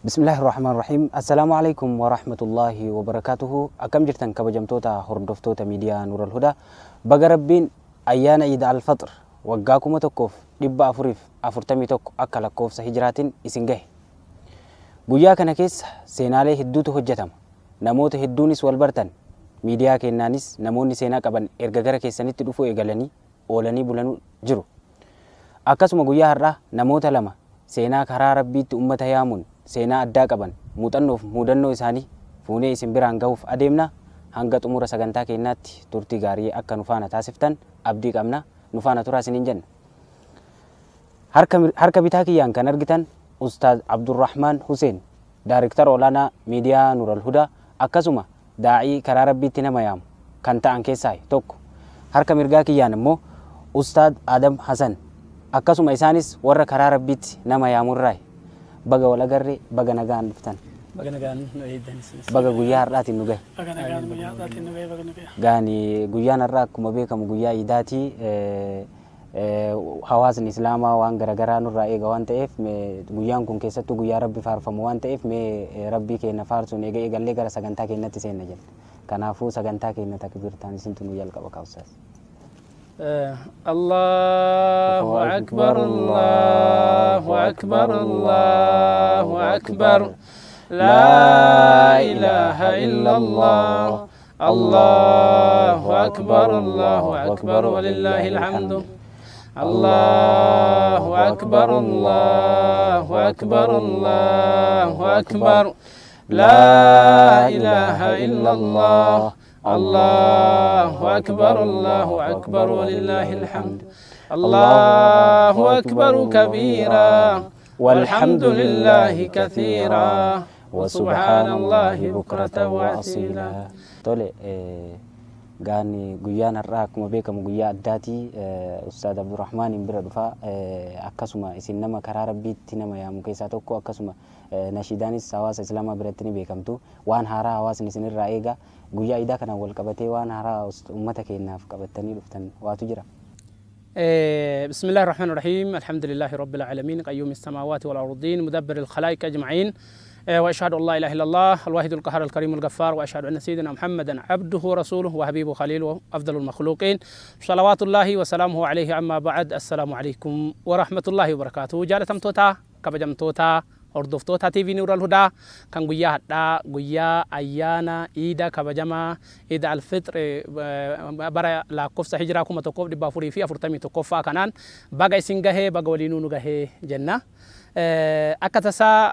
Bismillahirrahmanirrahim. Assalaamu alaikum warahmatullahi wabarakatuhu. Akkam jirtan kabajamtoota hordoftoota miidiyaa Nuural Hudaa. Baga Rabbiin ayyaana Iid al-Fixr waggaa 1441 akka lakkoofsa hijraatiin isin gahe. Guyyaa kana keessa seenaalee hedduutu hojjetama. Namoota hedduunis wal bartan. Miidiyaa kennaanis namoonni seenaa qaban erga gara keessanitti dhufuu eegalanii oolanii bulanuu jiru. Akkasuma guyyaa har'aa namoota lama seenaa karaa Rabbiitti uummata yaamuun seenaa addaa qaban muuxannoof muudannoo isaanii fuunee isin biraan gahuuf adeemna. Hanga xumura sagantaa keenyaatti turtii gaarii akka nu faana taasiftan abdii qabna. Nu faana turaa isiniin jenna. Harka bitaa kiyyaan kan argitan Ustaaz Abdurrahmaan Hussein, Daariktara olaanaa miidiyaa Nuural Hudaa, akkasuma daa'ii karaa Rabbiitti nama yaamu kan ta'an keessaa tokko. Harka mirgaa kiyyaan immoo Ustaaz Adam Hasan, akkasuma isaanis warra karaa Rabbiitti nama yaamurraa. Baga wal agarree, baga nagaan dhuftan. Baga nagaan nu eegdan isinis. Baga guyyaa har'aatiin nu gahe. Baga nagaan guyyaa har'aatiin nu gahe, baga nu gahe. Gaani guyyaan har'aa akkuma beekamu guyyaa iidaatii. Hawaasni islaamaa waan garaagaraa nurraa eega waan ta'eef, guyyaan kun keessattuu guyyaa Rabbi faarfamu waan ta'eef, mee Rabbii keenya faarsuun eega eegallee gara sagantaa keenyatti seenna jenna. Kanaafuu sagantaa keenya takbiirtaan isintu nu jalqaba kaawsaas. Allahu akbar, Allahu akbar, Allahu akbar. La ilaha illallah. Allahu akbar, Allahu akbar, walillahil hamdu. Allahu akbar, Allahu akbar, Allahu akbar. La ilaha illallah. Allahu akbar, Allahu akbar, walillahil hamd. Allahu akbar kabira. Walhamdulillahi kathira. Wa subhanallahi bukratan wa asila. Tole, gaani guyyaan har'aa akkuma beekamu guyyaa addaatii. Ustaaz Abdurrahmaan bira dhufaa. Akkasuma isin nama karaa Rabbiitti nama yaamu keessaa tokko, akkasuma nashiidaanis hawaasa islaamaa biratti ni beekamtu. Waan haaraa hawaasni isinirraa eega. Guyyaa iidaa kanaan wal qabatee waan haaraa uummata keenyaaf qabattanii dhuftan waatu jira. بسم الله الرحمن الرحيم. الحمد لله رب العالمين، قيوم السماوات والأرضين، مدبر الخلائق أجمعين، وأشهد أن لا إله إلا الله الواحد القهار الكريم الغفار، وأشهد أن سيدنا محمدا عبده ورسوله وحبيبه خليله أفضل المخلوقين، صلوات الله وسلامه عليه. أما بعد، السلام عليكم ورحمة الله وبركاته. Jaalatamtoota kabajamtoota hordoftoota TV Nuural Hudaa kan guyyaa hadhaa guyyaa ayyaana iida kabajamaa Iida Alfixr bara lakkoofsa hijiraa 1441ffaa kanaan baga isin gahee, baga waliinuu nu gahee jenna. Akka tasaa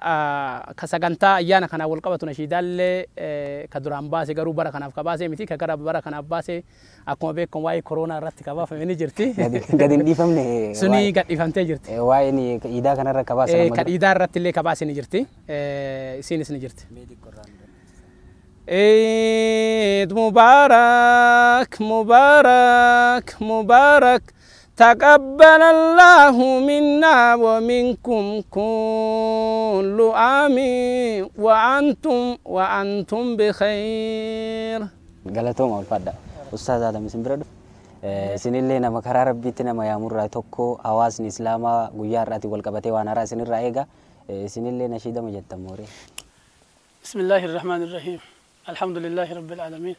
ka sagantaa ayyaana kanaan wal qabatu nashiidaallee ka duraan baase garuu bara kanaaf ka baase miti. Ka gara bara kanaaf baase akkuma beekamu waa'ee koronaa irratti ka baafame ni jirti. Gadi hin dhiifamne. Suni gad dhiifamtee jirti. Waa'een iidaa kanarra ka baase. Ka iidaa irratti illee ka baase ni jirti. Isiinis ni jirti. Eid Mubarak, Mubarak, Mubarak. تقبل الله منا ومنكم كل عام وأنتم بخير. Galatooma, ulfaadha. Ustaaz Adam, isin bira dhufe. Isinillee nama karaa Rabbiitti nama yaamurraa tokko. Hawaasni islaamaa guyyaa har'aatiin wal qabatee waan haaraa isinirraa eega. Isinillee nashiidama jettan mooree. بسم الله الرحمن الرحيم. الحمد لله رب العالمين،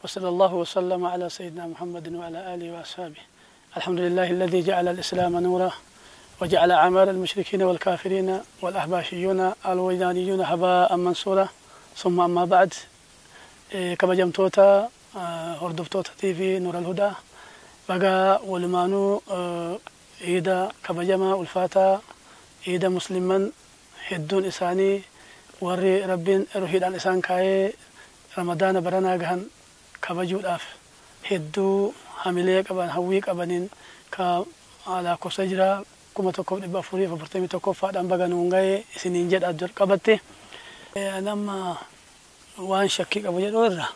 وصلى الله وسلم على سيدنا محمد وعلى آله وأصحابه. الحمد لله الذي جعل الإسلام نورا وجعل أعمال المشركين والكافرين والأحباشيون الويدانيون هباء منصورا. ثم أما بعد، kabajamtoota hordoftoota TV Nuur al-Hudaa, baga walumaanuu iida kabajamaa ulfaataa, iida musliman hedduun isaanii warri Rabbiin ruhiidhaan isaan kaayee Ramadaana baranaa gahan kabajuudhaaf hedduu hamilee qaban, hawwii qabaniin ka lakkoofsa jira 1441ffaadhaan baga nuun gahee isiniin jedha jalqabatte. Nama waan shakkii qabu jedhu irra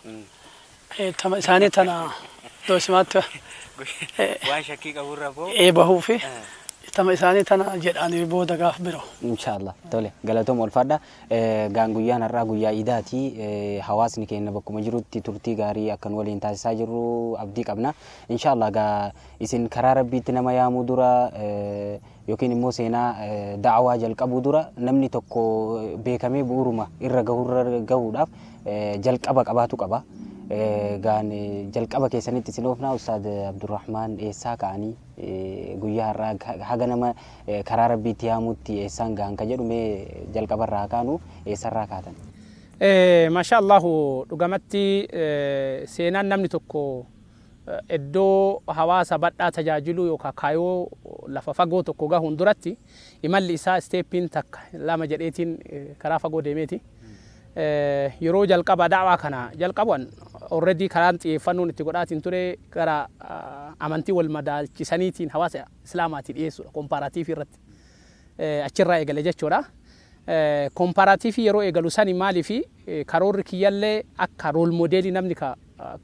tama isaanii tana doosimaatti Waan shakkii qaburra boo. Bahuu fi tama isaanii tana jedhanii booda gaaf biroo. Inshaallah. Tole, galatooma, ulfaadha. Gaan guyyaan har'aa guyyaa iidaati. Hawaasni keenya bakkuma jirutti turtii gaarii akka nu waliin taasisaa jirru abdii qabna. Inshaallah gaa isin karaa Rabbiitti nama yaamuu dura Yookiin immoo seenaa da'awaa jalqabuu dura namni tokko beekamee bu'uuruma irra gahuudhaaf jalqaba qabaatu qaba. Gaan jalqaba keessanitti isin oofnaa Ustaad Abdurrahmaan eessaa ka'anii guyyaa har'aa haga nama karaa Rabbiitti yaamutti eessaan gahan ka jedhu mee jalqabarraa kaanu eessarraa kaatan? Maasha Allahu, dhugamatti seenaan namni tokko iddoo hawaasa bal'aa tajaajiluu yookaan kaayoo lafa fagoo tokko gahuun duratti imalli isaa steppiin takka lama jedheetiin karaa fagoo deemeeti. Yeroo jalqaba da'waa kana jalqaban already karaan xiyyeeffannoon itti godhaatiin ture gara amantii wal madaalchisaniitiin hawaasa islaamaatii dhiyeessuudha comparative irratti achirraa eegale jechuudha. Comparative yeroo eegalu sani maaliifi karoorri kiyyallee akka role model namni ka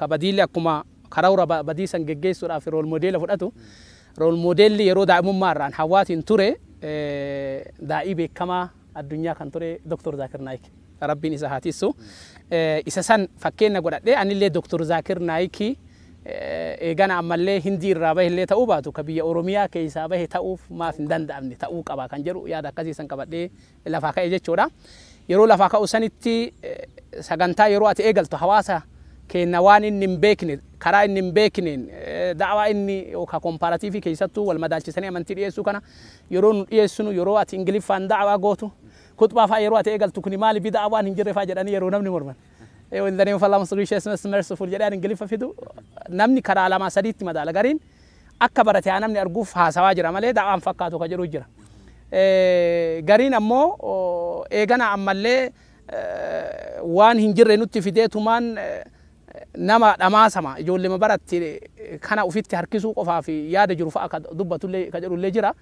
badiillee akkuma karoora badii san geggeessuudhaaf role model fudhatu. Role modelli yeroo daa'imummaa irraan hawaatiin ture daa'ii beekamaa addunyaa kan ture Dr. Zaakir Naayik. Rabbiin isa haa tissu. Isa san fakkeenya godhadhee anillee Dr. Zaakir Naayikii eegana ammallee Hindii irraa bahillee ta'uu baatu ka biyya Oromiyaa keessaa bahe ta'uuf maaf hin danda'amne ta'uu qaba kan jedhu yaada akkasii san qabadhee lafaa ka'e jechuudha. Yeroo lafaa ka'u sanitti sagantaa yeroo ati eegaltu hawaasa keenya waan inni hin beekne karaa inni hin beekneen da'awaa inni yookaan comparative keessattuu wal madaalchisanii amantii dhiyeessuu kana yeroo nu dhiyeessinu yeroo ati Ingiliffaan da'awaa gootu kutbaa fa'aa yeroo ati eegaltu kuni maali bida'aa waan hin jirre fa'aa jedhanii yeroo namni morman. In the name of Allah, most gracious, most merciful jedhee Ingiliffa fidu namni karaa lamaa sadiitti madaala gariin akka barate haa namni arguuf haasawaa jira malee da'awaan fakkaatu ka jedhu jira. Gariin ammoo eegana ammallee waan hin jirre nutti fideetumaan nama dhamaasama ijoollee baratti kana ufitti harkisuu qofaa fi yaada jiru fa'a ka dubbatullee ka jedhullee jira.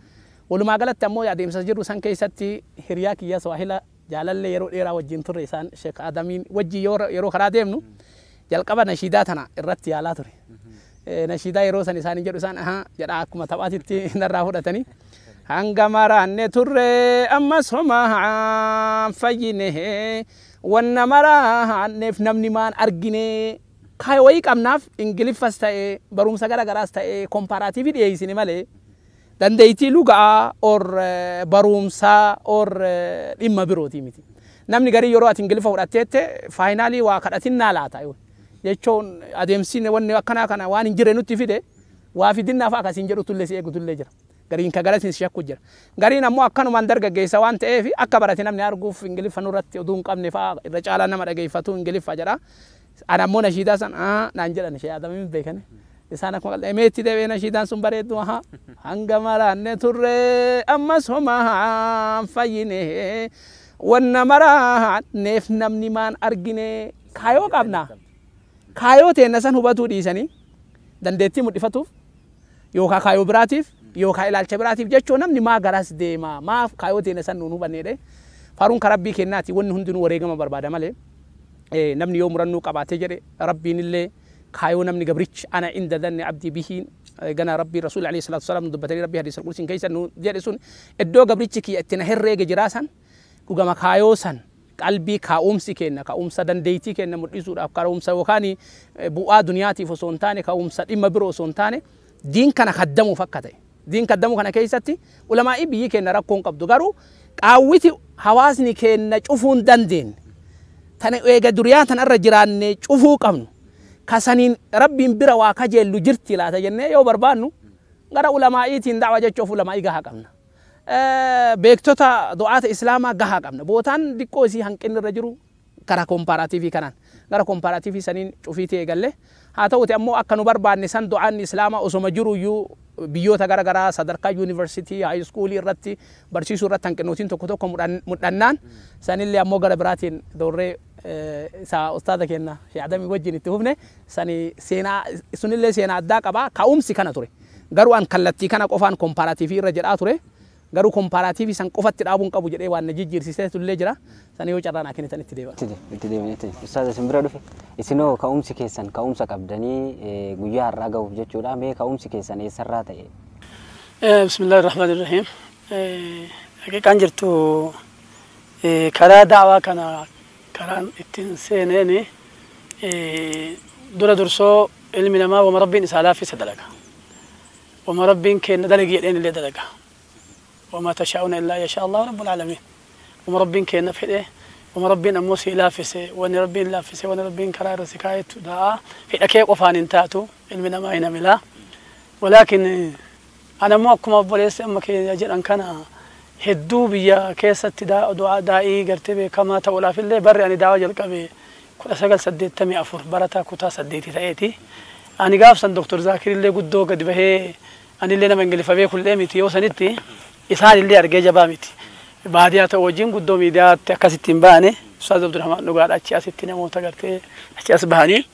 Walumaa galatti ammoo adeemsa jiru san keessatti hiriyaa kiyya Swaahila jaalallee yeroo dheeraa wajjin turre isaan Sheek Adamiin wajjin yeroo karaa deemnu jalqaba nashiidaa tana irratti yaalaa ture. Nashiidaa yeroo san isaanii jedhu isaan ahaa jedha akkuma taphaatitti narraa fudhatanii. Hanga maraanne turre ammas homaa fayyine wanna maraanneef namni maan argine kaayoo wayii qabnaaf Ingiliffas ta'ee barumsa gara garaas ta'ee comparative dhiyeessine malee dandeettii lugaa or barumsaa or dhimma birootii miti. Namni garii yeroo ati Ingiliffa fudhatteette finally waa kadhatin naa laata jechuun adeemsi wanni akkanaa kana waan hin jirre nutti fide waa fidinnaaf akkasiin jedhutullee si eegutullee jira. Gariin ka garasiin si shakku jira. Gariin ammoo akkanumaan dargaggeessa waan ta'eef akka barate namni arguuf Ingiliffa nurratti oduu hin qabne fa'aa irra caalaa nama dhageeffatu Ingiliffa jedha. Ana ammoo nashiidaa san naan jedhan ishee Adamiin beekani. Isaan akkuma qal'ee meetti deebi'ee nashiidaan sun bareeddu hanga maraanne turre ammas homaa fayyine wanna maraanneef namni maan argine kaayoo qabna. Kaayoo teenna san hubatuu dhiisanii dandeettii mul'ifatuuf yookaan kaayoo biraatiif yookaan ilaalcha biraatiif jechuun namni maa garas deema maaf kaayoo teenna san nuun hubanneedhe. Faaruun ka Rabbii kennaati wanni hundinuu wareegama barbaada malee namni yoo murannoo qabaatee jedhe Rabbiin illee kaayoo namni gabrichi ana inda dhanni abdii bihiin gana Rabbii Rasuul alayhi salaatu wasalaam dubbatanii Rabbii hadiisa qulqulluu keessa nu jedhe sun iddoo gabrichi kiyya itti na herreege jiraa san dhugama kaayoo san qalbii kaa'umsi kenna kaa'umsa dandeettii kenna mul'isuudhaaf kaa'umsa yookaan bu'aa duniyaatiif osoo hin taane kaa'umsa dhimma biroo osoo hin taane diin kana kaddamuuf akka ta'e diin kaddamuu kana keessatti ulamaa'ii biyyi kenna rakkoon qabdu garuu qaawwiti hawaasni kenna cufuu hin dandeenye tana eega duriyaa tanarra jiraanne cufuu qabnu kasaniin Rabbiin bira waa kajeellu jirti laata jennee yoo barbaannu gara ulamaa'iitiin da'wa jechuuf ulamaa'ii gahaa qabna. Beektota du'aata islaamaa gahaa qabna. Bootaan diqqoo isii hanqinni irra jiru karaa comparative kanaan gara comparative saniin cufiitii eegalle haa ta'uti ammoo akka nu barbaanne san du'aan islaamaa osoma jiru iyyuu biyyoota gara garaa sadarkaa yuunivarsiitii high school irratti barsiisuu irratti hanqinnootiin tokko tokko mul'annaan sanillee ammoo gara biraatiin doorree isa ustaada kenna Sheekh Adamii wajjin itti hufne sani seenaa sunillee seenaa addaa qaba ka'umsi kana ture garuu an kallattii kana qofaan comparative irra jedhaa ture garuu comparative san qofatti dhaabuun qabu jedhee waan na jijjiirsisee tullee jira sani yoo carraan akka itti deebi'a. Itti deebiin itti ustaada isin bira dhufe isinoo ka'umsi keessan ka'umsa qabdanii guyyaa har'aa gahuuf jechuudha mee ka'umsi keessan eessarraa ta'e? Bismillahir Rahmanir Rahim. Haqiqaan jirtu karaa da'waa kana karaan ittiin seeneeni dura dursoo ilmi namaa wama Rabbiin isaa laaffise dalaga. Wama Rabbiin kenna dalagi jedheen illee dalaga. وما تشاءون إلا يشاء الله رب العالمين. وما ربين كينا فدي وما ربين أموسي لافسي وان ربين لافسي وان ربين كرار سكايت دعاء في أكيد قفان انتاتو علمنا ما هنا ملا. ولكن أنا مو أكما بوليس أما كي يجر أن كان هدو بيا كيسة دعاء دعاء داعي قرتبي كما تقول في اللي بر يعني دعوة جلقبي كل سجل سديت تمي أفور برتا كتا سديتي تأتي. أنا قاف سن دكتور زاكر اللي قدو قد به أنا اللي أنا من قلفة بيه كل ميتي وسنتي إسان اللي أرجع جبامتي بعدها توجين قدو ميديا تكاستين باني أستاذ عبد الرحمن نقول أشياء ستين موت قرتي أشياء سبهاني.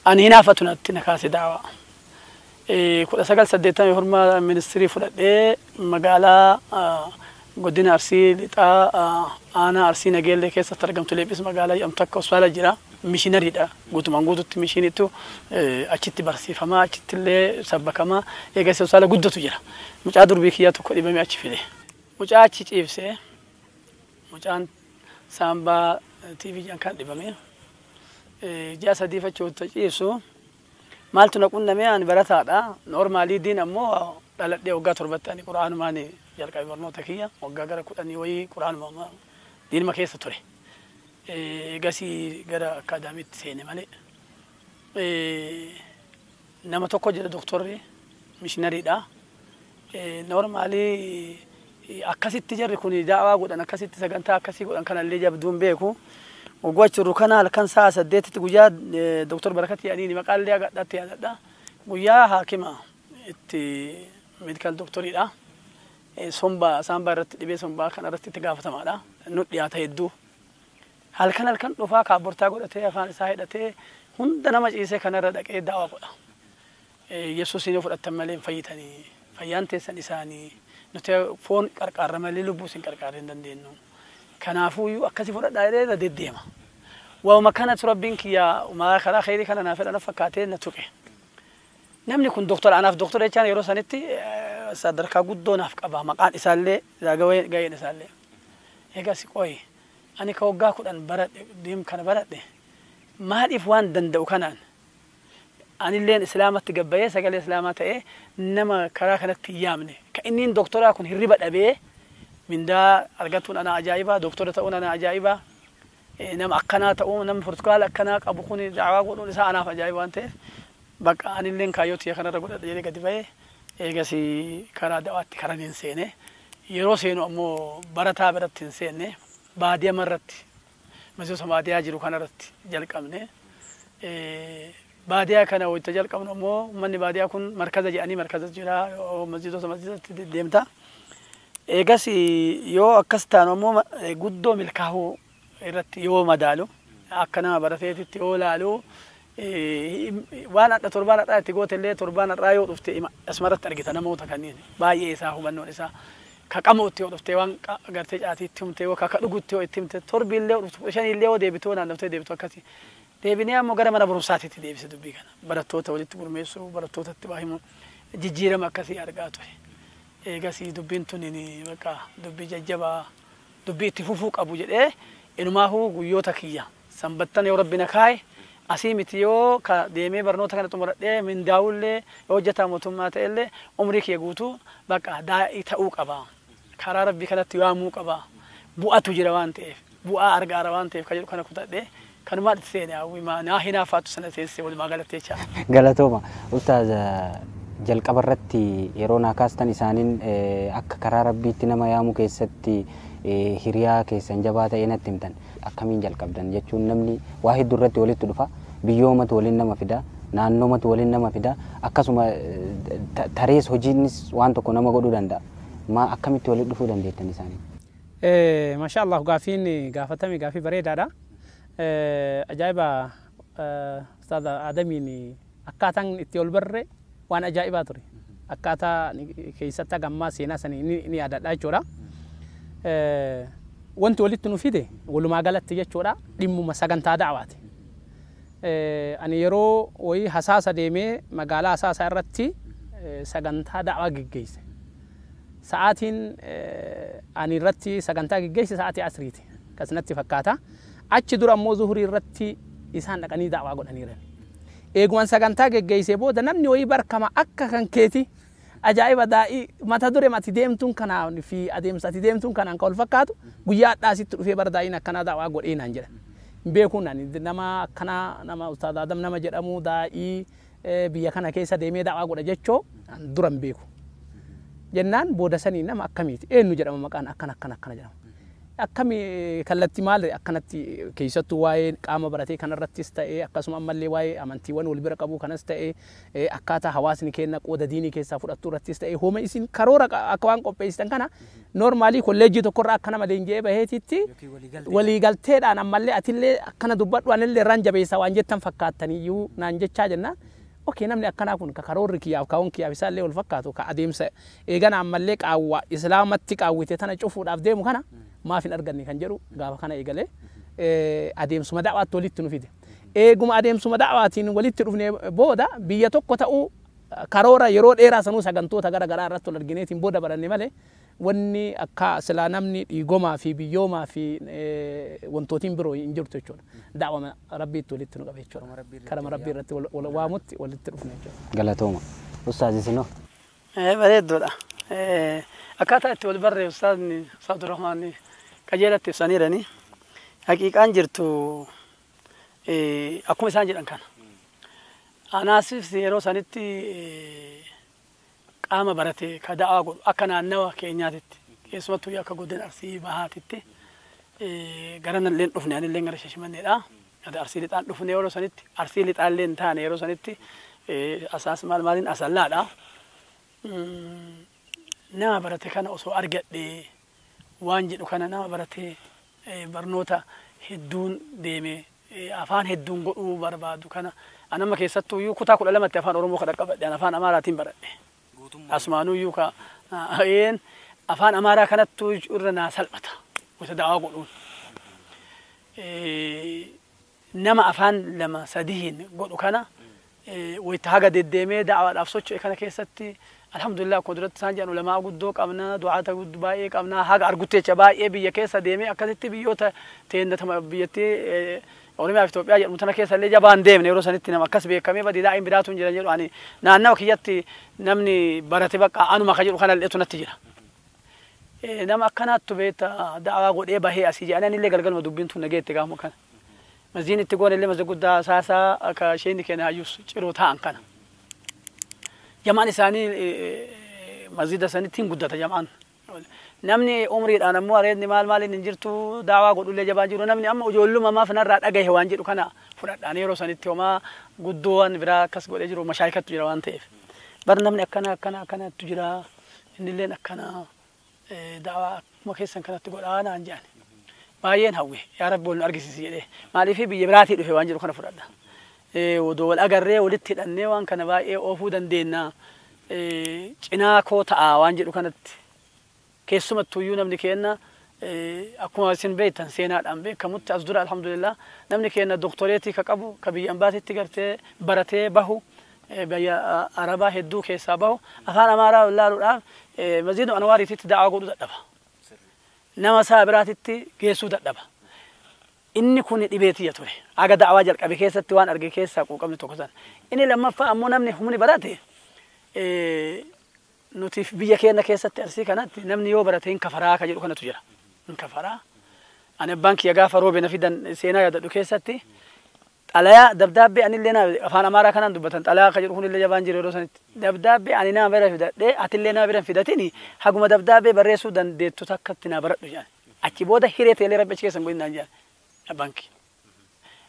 أنا هنا فتنا تنكاسي دعوة كل سجل سديت تمي هرما منستري فلان مقالة قدنا أرسي لتا أنا أرسي نجيل لك سترجمت لي باسم مقالة يوم تك وصالة جرا مشينري ده قلت ما قلت مشيني تو أشتي برسي فما أشتي اللي سبك ما يجلس وصالة قدته جرا مش قادر بيكياتو كل ما أشي فيه مش أشي تيفسه مش أن سامبا تي في جان كان لبمي جالس ديفة شو تجيسو مالتو نكون نمي أنا برات هذا نورمالي دين أمو لا دي وقات ربطاني قرآن ماني جالك برنامج تكيا وقا قرأ قرآن وي قرآن ما دين ما كيس توري قاسي قرأ أكاديمية سينما مالي نما توكو جل دكتوري مشنري دا نورمالي أكاسي تجار يكون دعوة قد أنا أكاسي تسجنتا أكاسي قد أنا كان اللي جاب دون بيكو وقوات الركنة على كان ساعة سديت تجوجا دكتور بركات يعني ما قال لي قد يا دا ويا حاكمة ميديكال دكتوري دا سومبا سامبا رت دبي سومبا كان رت تجافة معنا نطلع تهدو هل كان الكن رفاق عبرتا قلت فان سايدته هند نمج إيسه كان ردك إيه دعوة قلا يسوع سينو فرت تملين فيتني فيانتي سنساني نتى فون كركار مالي لبوسين كركارين دندينو كنافو أكاسي فرت دايرة دديما وما كانت ربينك يا وما خلا خيري كان نافل أنا فكاتين نتوكي نمني كن دكتور أنا في دكتور كان يروح سنتي صدرك قدو نافك أبا مقال إسالة زاجوي جاي إسالة هيك سكوي أنا كوجا كن برد ديم كان برد ده ما هل إفوان دند وكنان أنا اللي إسلامة تجبيه سجل إسلامة إيه إنما كراكنة تيامني كأني دكتورة أكون هربت أبيه من دا أرجعتون أنا عجائبة دكتورة تقول أنا عجائبة إنما أكنا تقوم إنما فرتقال أكنا أبو خوني دعوة قولون إسا أنا عجائبة أنت بقى أنا اللي كايوتي يا خنا رجول أدري كتبه إيجاسي كرا دعوات كرا ننسينه يروسينو أمو برتا برت تنسينه بعديا مرت مسوس بعديا جرو خنا رت جلك أمنه بعديا كان هو تجلك أمنه أمو مني بعديا كن مركز جاني مركز جرا مسجد مسجد ديمتا إيجاسي يو أكستان أمو جدو ملكه رت يو مدالو أكنا برتيت تيولالو وانا تربان رأي تقول اللي تربان رأي وطفت أسمرت أرجت أنا موت كنين باي إسا هو بنون إسا كقموت وطفت وان قرت أتي تمت وكقلقت وتمت تربي اللي وطفت عشان اللي ودي بتون أنا وطفت بتون كتي ديبني أمو قرر أنا بروساتي تدي بس دبي كنا برتوت ولدت برميسو برتوت تباهيم جزيرة ما كسي أرجعته إيه كسي دبين تونيني بقى دبي ججبا دبي تفوفوك أبو جد إيه إنه ما هو قيوتك سنبتني وربنا كاي أسيمتيو كديمي برنوتا كانت مرة من داولة وجتا متومات اللي عمرك يجوتو بقى دا يتأوك أبا كرار ربي كانت يواموك أبا بوء تجروان تيف بوء أرجع روان تيف كجرو كنا كنت ده كانوا ما تسيني أو ما ناهنا فاتو سنة تيسي ولا ما قالت تيجا. غلطوما أستاذ jalqabarratti yeroo naa kaastan isaaniin akka karaa rabbiitti nama yaamu keessatti hiriyaa keessan jabaa ta'e natti himtan akkamiin jalqabdan jechuun namni waa hedduu irratti walitti dhufa biyyoomatu waliin nama fida naannoomatu waliin nama fida akkasuma tarees hojiinis waan tokko nama godhuu danda'a maa akkamitti walitti dhufuu dandeettan isaanii? Masha Allah gaafiin gaafatame gaafii bareedaadha. Ajaa'iba Ustaaz Adamiin akkaataan itti ol barre waan ajaa'ibaa ture. Akkaataa keessatti gammaa seenaa sanii ni yaadadha jechuudha. Wanti walitti nu fide walumaa galatti jechuudha dhimmuma sagantaa da'awaati. Ani yeroo wayii hasaasa deemee magaalaa hasaasaa irratti sagantaa da'awaa geggeesse. Sa'aatiin ani irratti sagantaa geggeesse sa'aatii asriiti. Akkasumatti fakkaata. Achi dura ammoo zuhurii irratti isaan dhaqanii da'awaa godhaniiran. Eegumaan sagantaa geggeessee booda namni wayii barkama akka kan keeti Ajaa'iba daa'ii mata duree ati deemtuun kanaan fi adeemsa ati deemtuun kanaan kan wal fakkaatu guyyaa hadhaa sitti dhufee bara daa'iin akkanaa da'waa godhee naan jedhan. Hin beekuun ani nama akkanaa nama Ustaaz Adam nama jedhamu daa'ii biyya kana keessa deemee da'waa godha jechoo dura hin beeku. Jennaan booda sanii nama akkamiiti eenyu jedhama maqaan akkana akkana akkana jedhama. Akkami kallattii maal akkanatti keessattuu waa'ee qaama baratee kanarrattis ta'ee akkasuma ammallee waa'ee amantiiwwan wal bira qabuu kanas ta'ee akkaataa hawaasni keenya qooda diinii keessaa fudhattu irrattis ta'ee hooma isin karoora akka waan qopheessitan kana noormaalii kolleejjii tokkorraa akka nama leenji'ee baheetitti waliigalteedhaan ammallee atillee akkana dubbadhu anillee irraan jabeessa waan jettan fakkaattaniyyuu naan jechaa jennaan. Okey namni akkanaa kun ka karoorri kiyyaaf kaawwan kiyyaaf isaallee wal fakkaatu ka adeemsa eegana ammallee qaawwa islaamatti qaawwite tana cufuudhaaf deemu kana maaf hin arganne kan jedhu gaafa kana eegalee adeemsuma da'waatti walitti nu fide. Eeguma adeemsuma da'waatiin walitti dhufne booda biyya tokko ta'uu karoora yeroo dheeraa sanuu sagantoota gara garaa irratti wal argineetiin booda baranne malee wanni akka silaa namni dhiigomaa fi biyyoomaa fi wantootiin biroo hin jirtu jechuudha. Da'wama rabbiitti walitti nu qabe jechuudha. Karama rabbii irratti wal waamutti walitti dhufne jechuudha. Galatooma. Ustaaz isinoo? Bareedduudha. Akkaataa itti wal barree ustaazni Ustaaz Abdurrahmaan qajeelatti ibsaniirani. Haqiiqaan jirtu akkuma isaan jedhan kana. Anaasif yeroo sanitti qaama barate ka da'aa godhu akka naannawa keenyaatitti keessumattuu akka godina Arsii Bahaatitti gara nalleen dhufne anilleen gara Shashimanneedha. Arsii lixaan dhufne yeroo sanitti Arsii lixaallee hin taane yeroo sanitti asaas maal maaliin asallaadha. Nama barate kana osoo argadhe waan jedhu kana nama barate barnoota hedduun deeme afaan hedduun godhuu barbaadu kana anama keessattuu iyyuu kutaa 12tti afaan Oromoo kana qabadhe afaan Amaaraatiin baradhe. Asmaanuu iyyuu ka een afaan Amaaraa kanattuu irra naa salphata wanta da'aa godhuun. Nama afaan 2 3 godhu kana wayita haga deddeemee da'aadhaaf socho'e kana keessatti alhamdulillah akkuma duratti isaan jedhan ulamaa guddoo qabna du'aata guddoo baay'ee qabna haga argutti jecha baay'ee biyya keessa deemee akkasitti biyyoota teennatama biyyattii Oromiyaa fi Itoophiyaa jedhamu tana keessa illee jabaan deemne yeroo sanitti nama akkas beekamee badii daa'iin biraatu hin jiran jedhu ani naannawa kiyyatti namni barate bakka anuma ka jedhu kana illee natti jira. Nama akkanaattu beekta da'awaa godhee bahee asii jedhanii illee galgaluma dubbiin tun nageette gaafuma kana. Masjiin itti goone illee masjid guddaa saasaa akka isheen keenya hayyus ciroo ta'an kana. Jamaan isaanii masjida sanitti hin guddata jamaan. Namni umriidhaan ammoo areedni maal maaliin hin jirtu daawaa godhullee jabaa jiru namni amma ijoolluma maaf narraa dhagahe waan jedhu kana fudhadhaan yeroo sanitti homaa guddoo waan biraa akkas godhee jiru mashaayikattu jira waan ta'eef. Bar namni akkana akkana akkanattu jira innilleen akkana daawaa akkuma keessan kanatti godhaa naan jedhan. Baay'een hawwe yaa Rabbi wal nu argisiisi jedhee maaliif biyya biraatii dhufe waan jedhu kana fudhadha. Odoo wal agarree walitti hidhannee waan kana baay'ee oofuu dandeenya cinaa koo ta'a waan jedhu kanatti. Keessumattuyyuu namni keenya akkuma isin beektan seenaadhaan beekamutti as dura alhamdulillah namni keenya doktoreetii ka qabu ka biyya ambaatitti gartee baratee bahu biyya Arabaa hedduu keessaa bahu afaan Amaaraa laaluudhaaf masjiida Anwaariititti da'aa godhuu dadhaba. Nama isaa biraatitti geessuu dadhaba. Inni kun dhibeetiyya ture. Aga da'awaa jalqabe keessatti waan arge keessaa quuqamni tokko sana. Inni lammaffaa ammoo namni humni barate nuti biyya keenya keessatti Arsii kanatti namni yoo barate hin kafaraa ka jedhu kanatu jira. Hin kafaraa. Ani abbaan kiyya gaafa roobe na fidan seenaa yaadadhu keessatti xalayaa dabdaabbee anillee naa afaan Amaaraa kanaan dubbatan xalayaa ka jedhu kunillee jabaan jiru yeroo sanitti. Dabdaabbee ani nama bira fidadhee atillee nama bira fidatini haguma dabdaabbee barreessuu dandeettu takkatti naa baradhu jedhan. Achi booda hiree teelee rabbi achi keessa hin godhin naan jedhan abbaan kiyya.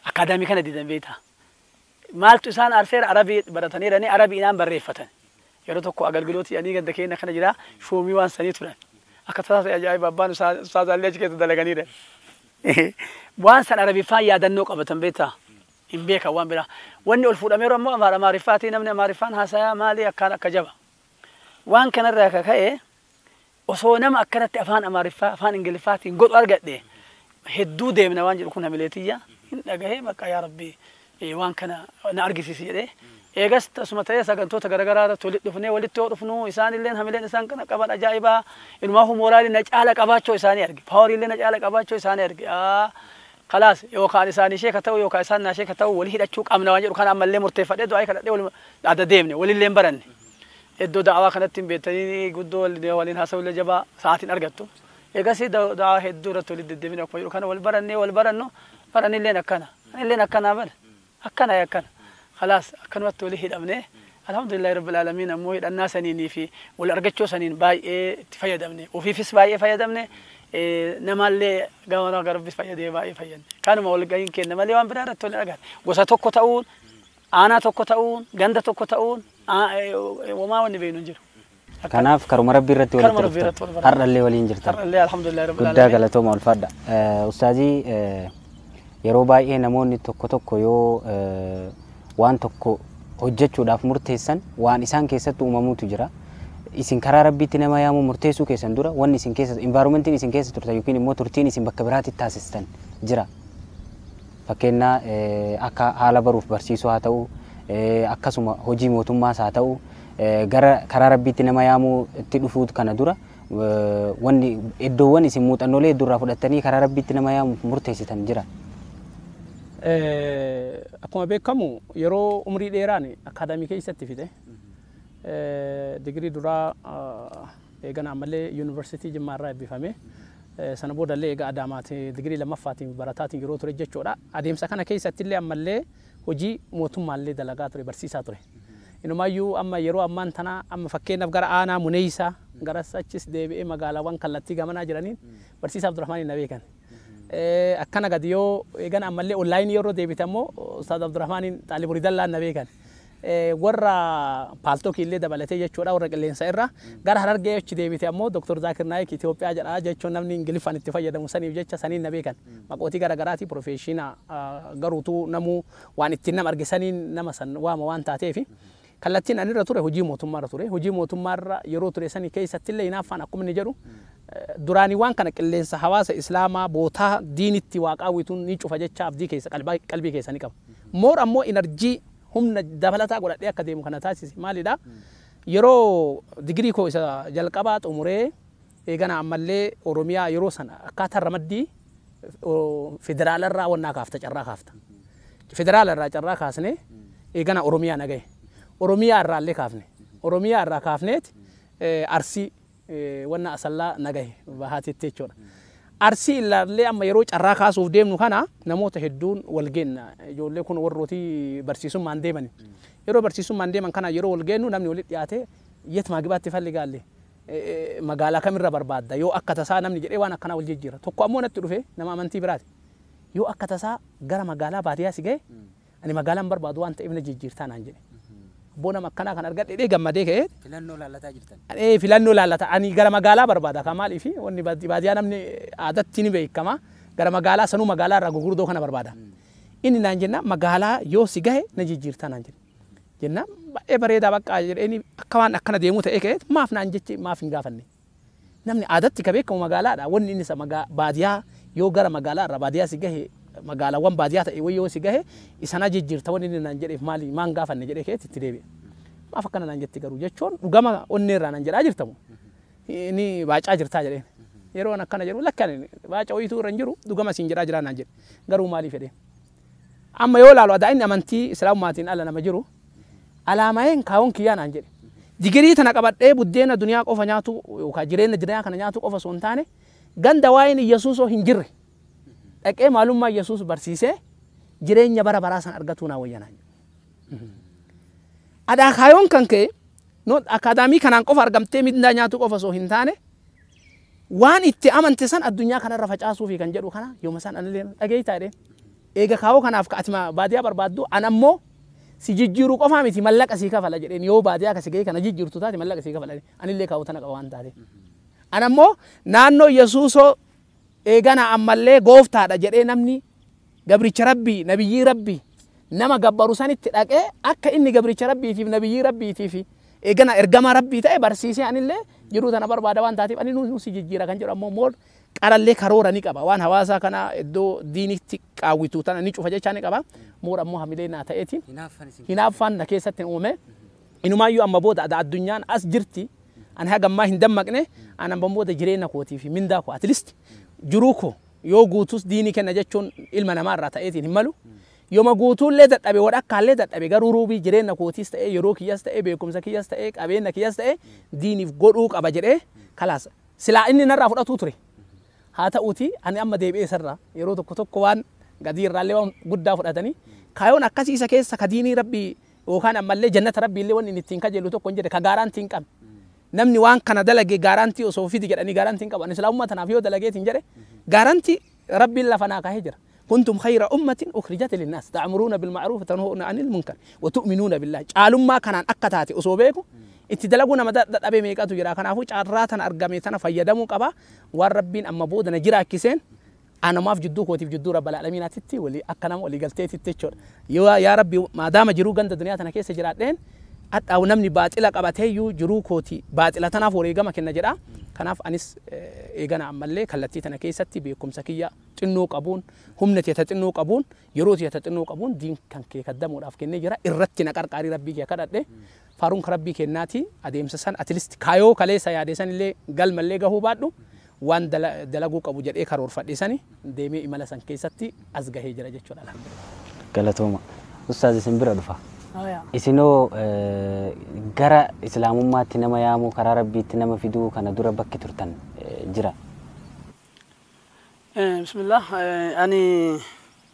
Akaadaamii kana didan beektaa. Maaltu isaan arseera Arabii barataniiranii Arabiidhaan barreeffatan. Yeroo tokko agalgilooti ani ganda keenya kana jira shoomii waan sanii turan. Akka tasaa ta'e ajaa'iba abbaan ustaazaallee achi keessa dalaganiidha. Waan san Arabiffaan yaadannoo qabatan beektaa. Hin beekan waan biraa. Wanni ol fuudhameeru ammoo afaan Amaariffaatii namni Amaariffaan haasayaa maalii akkaan akka jaba. Waan kanarraa akka ka'e osoo nama akkanatti afaan Amaariffaa afaan Ingiliffaatiin godhu argadhe hedduu deemna waan jedhu kun hamileetiyya. Hin dhagahee bakka yaa Rabbi waan kana na argisiisi jedhee. Eegas tasuma ta'ee sagantoota garaagaraa irratti walitti dhufnee walitti yoo dhufnu isaan illeen hamileen isaan kana qaban ajaa'ibaa inumaafu mooraalii na caala qabaachuu isaanii arge paawarii na caala qabaachuu isaanii arge kalaas yookaan isaan ishee ka ta'u yookaan isaan na ishee ka ta'u walii hidhachuu qabna waan jedhu kana ammallee murteeffadhee du'aa kadhadhee waluma adda deemne walillee hin baranne. Iddoo da'awaa kanatti hin beektanii guddoo waliin haasa'uu illee jabaa sa'aatiin argattu. Eegasii da'awaa hedduu irratti walitti deddeebine akkuma jiru kana wal barannee wal barannu baranilleen akkana. Anilleen akkanaa bara. Akkana akkana. Khalaas akkanumatti walii hidhamnee alhamdulillahi rabbil aalamiin ammoo hidhannaa saniinii fi wal argachuu saniin baay'ee itti fayyadamne. Ofiifis baay'ee fayyadamne. Namaallee gama garabbis fayyadee baay'ee fayyadne. Kanuma wal gahiin kenna malee waan biraa irratti wal argate. Gosa tokko ta'uun, aanaa tokko ta'uun, ganda tokko ta'uun homaa wanni beeknu hin jiru. Kanaaf karuma rabbii irratti Karuma walitti rabbii irratti dhuftan. wal baranne. Har'allee waliin jirtan. Har'allee alhamdulillahi rabbil Guddaa aalamiin. galatooma ulfaadha. Ustaazii yeroo baay'ee namoonni tokko tokko yoo waan tokko hojjechuudhaaf murteessan waan isaan keessatti uumamuutu jira. Isin karaa rabbiitti nama yaamuu murteessuu keessan dura wanni isin keessa environmentiin isin keessa turtan yookiin immoo turtiin isin bakka biraatti taasistan jira. Fakkeenyaa akka haala baruuf barsiisuu haa ta'u akkasuma hojii mootummaas haa ta'u gara karaa rabbiitti nama yaamuu itti dhufuu kana dura wanni iddoowwan isin muuxannoolee hedduurraa fudhattanii karaa rabbiitti nama yaamuuf murteessitan jira. Akkuma beekamu yeroo umrii dheeraan akaadaamii keessatti fide. Digirii duraa eegana ammallee yuunivarsiitii Jimmaa irraa eebbifame. Sana boodallee egaa Adaamaati digirii lammaffaatiin barataatiin yeroo ture jechuudha. Adeemsa kana keessatti illee ammallee hojii mootummaallee dalagaa ture barsiisaa ture. Inumaayyuu amma yeroo ammaan tana amma fakkeenyaaf gara aanaa Muneessaa garas achis deebi'ee magaalaawwan kallattii gamanaa jiraniin barsiisaa Abdurrahmaaniin na beekan. Akkana gadi yoo eegana ammallee onlaayinii yeroo deebite ammoo Ustaaz Abdurrahmaaniin Xaalib Ridallaan na beekan. Warra paaltokii illee dabalatee jechuudha warra qilleensa irra gara Harargee achi deebite ammoo Dr. Zaakir Naayik Itoophiyaa jedha jechuun namni Ingiliffaan itti fayyadamu saniif jecha saniin na beekan. Maqootii gara garaati profeeshina garuutuu namuu waan ittiin nama arge saniin nama san waama waan taateefi. Kallattiin ani irra ture hojii mootummaa irra ture. Hojii mootummaa irra yeroo ture sanii keessatti illee hinaaffaan akkuma inni jedhu duraanii waan kana qilleensa hawaasa Islaamaa bootaa diinitti waaqaawwituun ni cufa jecha abdii keessa qalbii keessa ni qaba. Moor ammoo inarjii humna dabalataa godhadhee akka deemu kana taasise maalidha? Yeroo digirii koo isa jalqabaa xumuree eegana ammallee Oromiyaa yeroo sana akkaataa ramaddii federaalarraa wannaa kaafta carraa kaafta. Federaalarraa carraa kaasnee eegana Oromiyaa na gahe. Oromiyaa irraa illee kaafne. Oromiyaa irraa kaafneet Arsii wanna Asallaa na gahe bahaatitti jechuudha. Arsii ilaallee amma yeroo carraa kaasuuf deemnu kana namoota hedduun wal geenna. Ijoollee kun warrootii barsiisummaan deeman. Yeroo barsiisummaan deeman kana yeroo wal geennu namni walitti dhiyaatee yet maagibaatti falli gaalle magaalaa kamirra barbaadda yoo akka tasaa namni jedhee waan akkanaa wal jijjiira. Tokko ammoo natti dhufe nama amantii biraati. Yoo akka tasaa gara magaalaa baadiyyaa si gahe ani magaalaan barbaadu waan ta'eef na jijjiirtaa naan jedhe. Abboo nama akkanaa kan argadhe dhee gammadee ka'ee. Filannoo laallataa jirtan. Filannoo laallata ani gara magaalaa barbaada kan maaliif wanni baadiyyaa namni aadatti ni beekama gara magaalaa sanuu magaalaa irraa gurguddoo kana barbaada. Inni naan jenna magaalaa yoo si gahe na jijjiirtaa naan jedhe. Jenna baay'ee bareedaa bakka jedhee akka waan akkana deemuu ta'ee ka'ee maaf naan jechi maaf hin gaafanne. Namni aadatti ka beekamu magaalaadha wanni inni isa baadiyyaa yoo gara magaalaa irraa baadiyyaa si gahe magaalaawwan baadiyyaa ta'e wayyoo si gahe isana jijjiirta wanni inni naan jedheef maali maan gaafanne jedhee ka'eetti itti deebi'e. Maaf akkana naan jetti garuu jechuun dhugama onnee irraa naan jedhaa jirtamu. Inni baacaa jirtaa jedheen. Yeroo an akkana jedhu lakki baaca wayituu irra hin jiru dhugama siin jedhaa jiraa naan jedhe. Garuu maaliif jedheen. Amma yoo ilaalu adaa inni amantii Islaamummaatiin ala nama jiru alaamaa'een kaawwan kiyyaa naan jedhe. Digirii tana qabadhee buddeena duniyaa qofa nyaatu yookaan jireenya duniyaa kana nyaatu qofa osoo hin taane ganda waa'een Iyyasuusoo hin jirre. Dhaqee maalummaa Iyyasuus barsiisee jireenya bara baraa san argatuu naa wayya naan jedhe. Adaa kaayoon kan ka'e akaadaamii kanaan qofa argamtee mindaa nyaatu qofa osoo hin taane waan itti amante san addunyaa kanarra facaasuufi kan jedhu kana yooma san anallee dhageeytaa jedheen. Eega kaayoo kanaaf ka ati baadiyyaa barbaaddu an ammoo si jijjiiruu qofaa miti mallaqa sii kafala jedheen yoo baadiyyaa kasi ga'ee kana jijjiirtu taate mallaqa sii kafala jedheen anillee kaayoo tana qaba waan taate. An ammoo naannoo Iyyasuusoo eegana ammallee gooftaadha jedhee namni gabricha rabbii nabiyyii rabbii nama gabbaru sanitti dhaqee akka inni gabricha rabbiitiif nabiyyii rabbiitiif eegana ergamaa rabbii ta'e barsiisee anillee jiruu tana barbaada waan taateef ani nu si jijjiira kan jedhu ammoo mool qarallee karoora ni qaba waan hawaasaa kana iddoo diinitti qaawwitu tana ni cufa jechaa ni qaba moor ammoo hamilee naa ta'eetiin hinaaffaan na keessatti uume inumaayyuu amma booda addunyaan as jirti ani haga ammaa hin dammaqne ani amma booda jireenya kootii fi mindaa koo at least jiruu koo yoo guutus diinii kenna jechuun ilma namaa irraa ta'eetiin hin malu Yooma guutuullee dadhabe wadhakkaallee dadhabe garuu ruubii jireenya kootiis ta'e yeroo kiyyaas ta'e beekumsa kiyyaas ta'e qabeenya kiyyaas ta'e diiniif godhuu qaba jedhee kalaas silaa inni narraa fudhatuu ture. Haa ta'uuti ani amma deebi'ee sarraa yeroo tokko tokko waan gadii irraallee waan guddaa fudhatanii kaayoon akkasii isa keessa ka diinii rabbii yookaan ammallee jannata rabbiillee wanni inni ittiin kajeelu tokko hin jedhe ka gaaraantii hin qabne. Namni waan kana dalage gaaraantii osoo fidi jedhanii gaaraantii hin qabu. Ani islaamummaa tanaaf yoo dalageetiin jedhe gaaraantii rabbiin lafa naa kaahee jira. كنتم خير أمة أخرجت للناس تأمرون بالمعروف وتنهون عن المنكر وتؤمنون بالله. caalummaa kanaan akka taate osoo beeku itti dalaguu nama dadhabee meeqatu jira. Kanaafuu carraa tana argame tana fayyadamuu qaba. Waan rabbiin amma booda na jiraachiseen anamaaf jidduu kootiif jidduu rabbal aalamiinaatitti walii akka nama walii galteetitti jechuudha. Yoo yaa rabbi maadaama jiruu ganda duniyaa tana keessa jiraadheen hadhaa'u namni baaxila qabateeyyuu jiruu kooti baaxila tanaaf wareegama kenna jedha. Kanaaf anis eegana ammallee kallattii tana keessatti beekumsa kiyya xinnoo qabuun humna tiyata xinnoo qabuun yeroo tiyata xinnoo qabuun diin kan kee kaddamuudhaaf kennee jira. Irratti na qarqaarii rabbii kee kadhadhe faaruun kan rabbii kennaati adeemsa san atleast kaayoo kaleessa yaade san illee galmallee gahuu baadhu waan dalaguu qabu jedhee karoorfadhe sani deemee imala san keessatti as gahee jira jechuudha. Alhamdulillah. Galatooma. Ustaaz isin bira dhufa. Isinoo gara islaamummaatti nama yaamuu karaa rabbiitti nama fiduu kana dura bakki turtan jira. Bismillah. Ani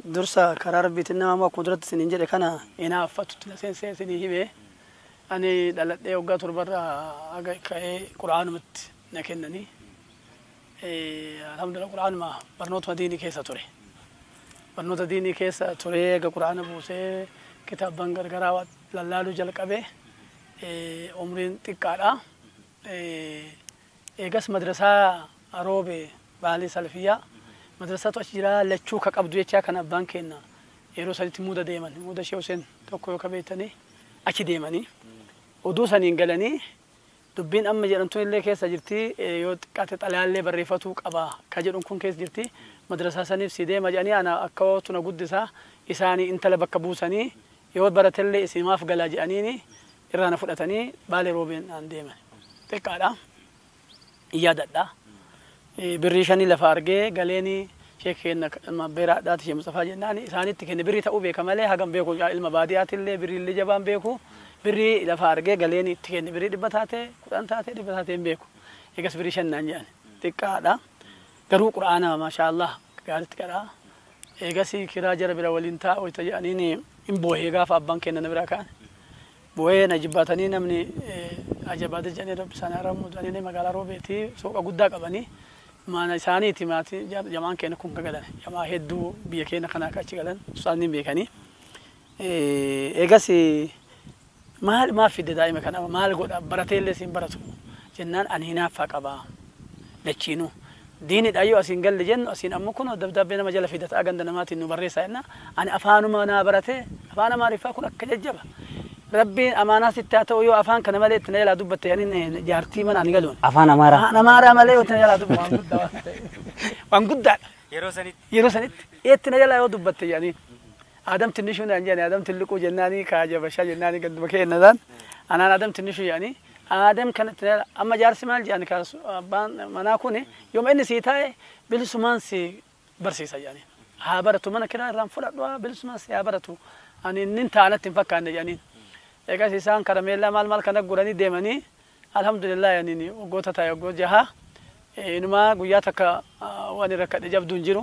dursa karaa rabbiitti nama yaamuu akkuma duratti isiniin jedhe kana hinaaffatutti na seensee isinii hime. Ani dhaladhee waggaa torbarraa haga ka'ee quraanumatti na kennanii. Alhamdulillah quraanuma barnootuma diinii keessa ture. Barnoota diinii keessa ture eega quraana buusee kitaabban gargaraa lallaaluu jalqabe umriin xiqqaadha. Eegas madrasaa Roobe Baalee Salfiyyaa madrasaatu achi jira lachuu ka qabdu jechaa kan abbaan kenna yeroo sanitti muuda deeman muuda Shee Huseen tokko yoo kabeettanii achi deemanii oduu saniin galanii dubbiin amma jedhamtuun illee keessa jirti yoo xiqqaate xalayaallee barreeffatuu qaba ka jedhuun kun keessa jirti madrasaa saniif si deema jedhanii ana akka wootu na guddisaa isaanii intala bakka buusanii yoo baratellee isimaaf galaa jedhaniini irraa na fudhatanii Baalee Roobeen aan deeman. Xiqqaadha. Yaadadha. Birrii shanii lafa argee galeeni sheekeen beeraadhaati ishee Mustafaa jennaan isaanitti kenne birrii ta'uu beeka malee hagam beeku ilma baadiyyaatiillee birriillee jabaan beeku birrii lafa argee galeeni itti kenne birrii 100 taate 10 taate 100 taate hin beeku. Eegas birrii shan naan jedhan. Xiqqaadha. Garuu quraana maashaallah gaariitti qaraa. Eegas kiraa jara bira waliin taa'u itti jedhaniini hin boohee gaafa abbaan kenna na biraa ka'an. Boohee na jibbaatanii namni ajabaate jedhanii rabbi isaanii haramu jedhanii magaalaa Roobeetii suuqa guddaa qabanii mana isaaniiti maatii jamaan keenya kun ka galan jamaa hedduu biyya keenya kanaa akka achi galan isaanii beekanii. Eegas maal maaf fidde daa'ima kana maal godha barateellee siin baratu jennaan ani hinaaffaa qaba lachiinuu. Diinidha yoo asiin galle jennu asiin ammoo kun dabdaabbee nama jala fidataa ganda namaatiin nu barreessaa jenna ani afaanuma naa barate afaan Amaariffaa kun akka jajjaba. Rabbiin amaanaa sitti haa ta'u yoo afaan kana malee itti na jalaa dubbatte jedhanii jaartii mana ani galuun. Afaan Amaaraa. Afaan Amaaraa malee yoo itti na jalaa dubbatte. Waan guddaadha. Yeroo sanitti. Yeroo sanitti itti na jalaa yoo dubbatte jedhanii. Adam tinnishuu naan jedhani Adam tilliquu jennaanii kaajabashaa jennaanii ganduma keennadaan anaan Adam tinnishuu jedhanii Adam kanatti amma jaarsi maal jedhani kaasu abbaan manaa kun yooma inni sii taa'e bilisumaan si barsiisa jedhani. Haa baratu mana kiraa irraan fudhadhu bilisumaan si haa baratu ani inni taa'anatti hin fakkaanne jedhaniin. Eegas isaan karameellaa maal maal kana guranii deemanii alhamdulillah jedhaniin waggoota taa'e waggoota jaha inumaa guyyaa takka waan irra kadhe jabduu hin jiru.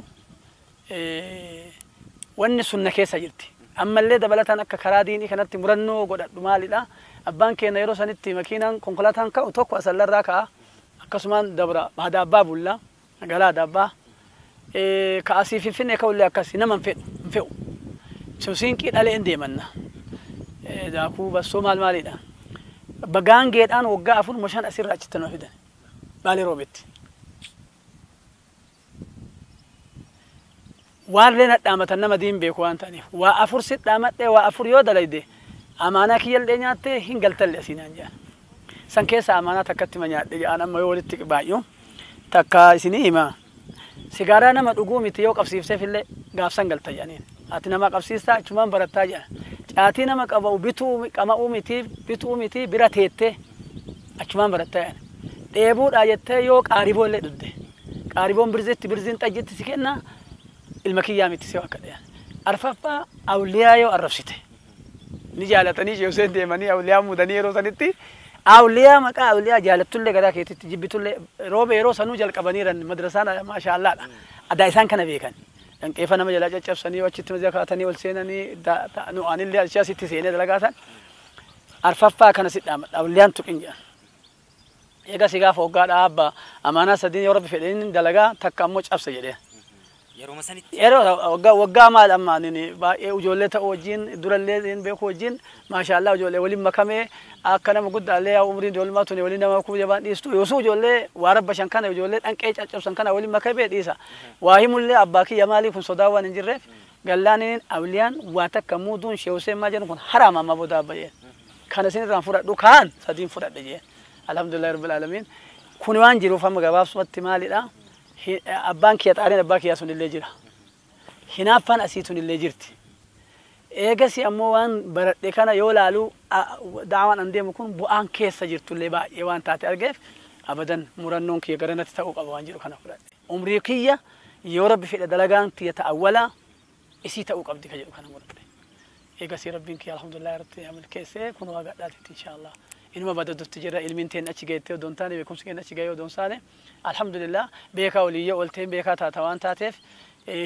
Wanni sunna keessa jirti. Ammallee dabalataan akka karaa diinii kanatti murannoo godhadhu maalidha? Abbaan keenya yeroo sanitti makiinaan konkolaataan ka'u tokko asallarraa ka'a. Akkasumaan dabra Adaabbaa bulla magaalaa Adaabbaa. Ka'asii Finfinnee ka'ullee akkasii nama hin fe'u. Siinqii dhalee hin deemanna. Daakuu bassoo maal maalidha? Bagaangeedhaan waggaa 4 5 asirraa achitti nu fidan. Baalee Roobetti. Waan nadhaamatan nama diin beeku waan ta'aniif waa 4 si dhaamadhee waa 4 yoo dalayde amaanaa kiyyallee nyaattee hin galtalle asiinaan jedhan. San keessa amaanaa takkatti ma nyaadhe jedhan amma yoo walitti baay'u takka isinii hima. Sigaaraa nama dhuguu miti yoo qabsiifteefillee gaafsan galta jedhaniin. Ati nama qabsiistaa achumaan barattaa jedhan. Caatii nama qabu bituu qama'uu miti bituu miti bira teettee achumaan barattaa jedhan. Dheebuudhaa jettee yoo qaariboollee dhugde. Qaariboon birzitti birziin xajjitti si kenna ilma kiyyaa miti si akka jedhan. Arfaffaa awliyaa yoo arrabsite ni jaalatanii Sheekh Hussein deemanii awliyaa muudanii yeroo sanitti awliyaa maqaa awliyaa jaalattullee garaa keetitti jibbitullee rooba yeroo sanuu jalqabaniiran madrasaan maashaallaadha. Adaa isaan kana beekan. Dhanqeefa nama jalaa caccabsanii achitti maziyaa kaa'atanii ol seenanii anillee achi asitti seenee dalagaa san arfaffaa kana si dhaamadha awliyaan tuqin jedhan. Egaa si gaafa hoggaa dhaabba amaanaa sadiin yoo rabbi fedheen dalagaa takka ammoo cabsa jedhee. Yeroo sanitti Yeroo waggaa maal amma ani baay'ee ijoollee ta'uu wajjin durallee hin beeku wajjin maashaallah ijoollee waliin makamee akka nama guddaallee umriin ijoollummaa tuni waliin nama kuu jabaan dhiistu yoosuu ijoollee waa rabba shan kana ijoollee dhanqee caccabsan kana waliin makamee dhiisa. Waa himullee abbaa kiyya maalii kun sodaa waan hin jirreef gallaaniin awliyaan waa takka muuduun Sheekh Hussein maal jedhu kun haraama amma booda abba jeen. Kana isin irraan fudhadhu kaan sadiin fudhadhe jeen. Alhamdulillahi rabbil aalamiin. Kun waan jiruuf amma gabaabsumatti maalidha? Abbaan kiyya xaariin abbaa kiyyaa sun illee jira. Hinaaffaan asii tun illee jirti. Eegasi ammoo waan baradhe kana yoo laalu daawaan an deemu kun bu'aan keessa jirtullee baay'ee waan taate argeef abadan murannoon kiyya gara natti ta'uu qaba waan jedhu kana fudhadhe. Umrii kiyya yoo rabbi fedhe dalagaan kiyya ta'awwala isii ta'uu qabdi ka jedhu kana muradhe. Eegasi rabbiin kiyya alhamdulillah irratti milkeessee kun waa gadhaatitti inshaallah. Inuma badadutti jira ilmiin teen achi geettee odoon taane beekumsi keenya achi gahee odoon taane alhamdulillah beekaa waliyyee olteen beekaa taata waan taateef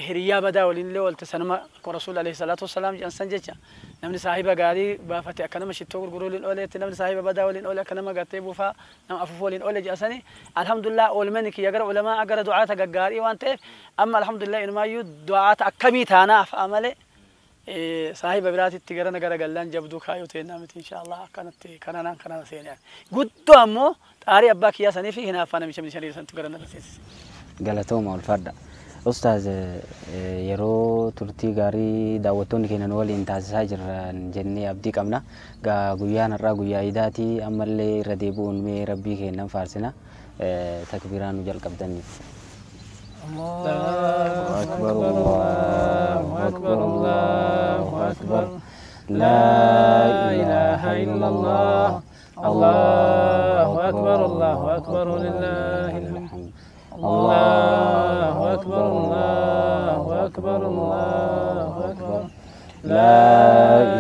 hiriyyaa badaa waliinillee oolte sanuma akka rasuul alayhi salaatu wassalaam jedhan san jecha namni saahiba gaarii baafate akka nama shittoo gurguruu waliin ooleetti namni saahiba badaa waliin oole akka nama gartee buufaa nama afuufuu waliin oole jedhan sani alhamdulillah oolmani kiyya gara ulamaa gara du'aata gaggaarii waan ta'eef amma alhamdulillah inumaayyuu du'aata akkamii taanaaf malee saahiba biraatitti gara gara gallaan jabduu kaayoo ta'e miti inshaallah akkanatti kananaan kanana seenaan guddoo ammoo xaarii abbaa kiyyaa sanii fi hinaaffaa namicha mishanii santu gara nana seensise. Galatooma ulfaadha. Ustaaz yeroo turtii gaarii daawwattoonni keenya nu waliin taasisaa jiran jennee abdii qabna. Guyyaan har'aa guyyaa iidaatii ammallee irra deebi'uun mee rabbii keenyan faarsina takbiiraa nu jalqabdaniif. Allahu akbar Allahu akbar Allahu akbar La ilaha illallah Allahu akbar Allahu akbar lillahil hamd Allahu akbar Allahu akbar Allahu akbar La